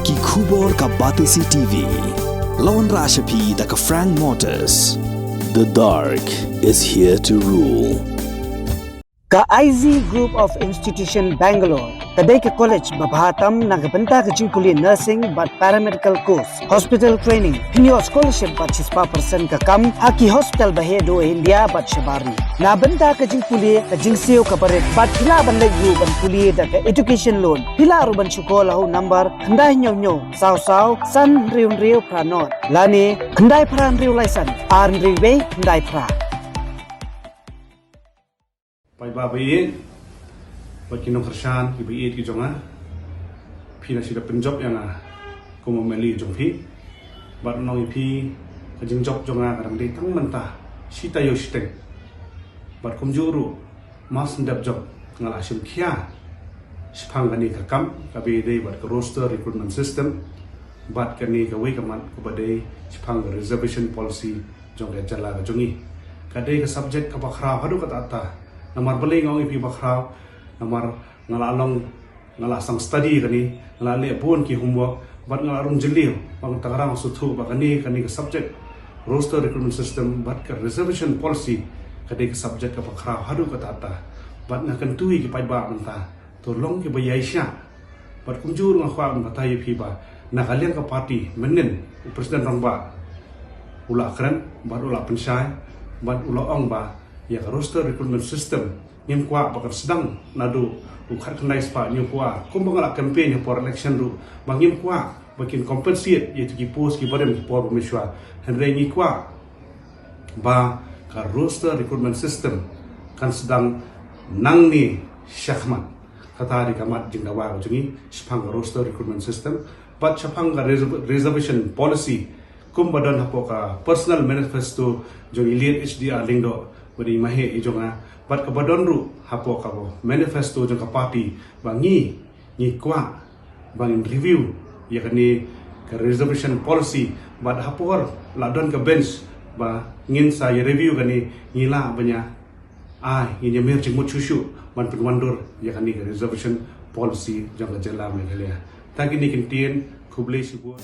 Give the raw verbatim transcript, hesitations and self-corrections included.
Ki khubor ka Batesi T V. La wanrah sha phi da ka Frank Motors. The dark is here to rule. Ka I Z Group of Institution Bangalore ka dei ka college ba bha tam na ka bynta ka jingpule nursing bad paramedical course, hospital training, pynïoh scholarship bad shispah percent ka kam ha ki hospital ba heh duh India bad shabar ri. Na bynta ka jingpule ka jingsiew ka barit bad phi lah ban leit ruh ban pule da ka education loan. Phi lah ruh ban shu call ha u number khyndai hynñiew hynñiew saw saw san hynriew hynriew phra nod lane khyndai phra hynriew lai san ar hynriew wei khyndai phra. Paidbah ba ïeit, bad ki nongkyrshan kiba ïeit ki jong nga, phi la shu da pynjop ïa nga kum u M L A jong phi. Bad nong ïa phi, ka jingjop jong nga ka dang dei tang mynta shi taïew shiteng. Bad kumjuh ruh, mar shen dep jop nga la shim khia shaphang kane ka kam kaba ïadei bad ka roster recruitment system bad kane kawei ka mat kaba dei shaphang ka reservation policy jong ka jylla ka jong ngi. Ka dei ka subject kaba khraw haduh katta katta. Namar balei nga ong ïa phi ba khraw? Namar nga la long, nga la sdang study kane, nga la leh bun ki homework bad nga la rung jylliew bad nga tang rang sngewthuh ba kane, kane ka subject roster recruitment system bad ka reservation policy ka dei ka subject kaba khraw haduh katta katta. Bad nga kyntu ïa ki paidbah mynta to long kiba ïaishah. Bad kumjuh ruh nga kwah ban batai ïa phi ba na ka liang ka party mynnin u President Rangbah u la kren bad u la pynshai bad u la ong ba ïa ka roster recruitment system ngim kwah ba kan sdang naduh u khatkhyndai spah hynñiewphew ar kumba nga la campaign ha por election ruh, ba ngim kwah ba kin compensate ïa ki post kiba rim ha por ba mynshuwa. Hynrei ngi kwah ba ka roster recruitment system kan sdang nangne shakhmat. Kata dei ka mat jingdawa ka jong ngi shaphang ka roster recruitment system bad shaphang ka reserv-, reservation policy kumba don hapoh ka personal manifesto jong i Late H D R Lyngdoh ba dei i maheh i jong nga, bad kaba don ruh hapoh ka manifesto jong ka party ba ngi, ngi kwah ba ngin review ïa kane ka reservation policy. Bad ha por la don ka bench ba ngin sa ïa review kane, ngi lah ban ïa ai, ngin ïa mih jingmut shuh shuh ban pynwandur ïa kane ka reservation policy jong ka jylla Meghalaya. Tang kine ki ktien, khublei shibun.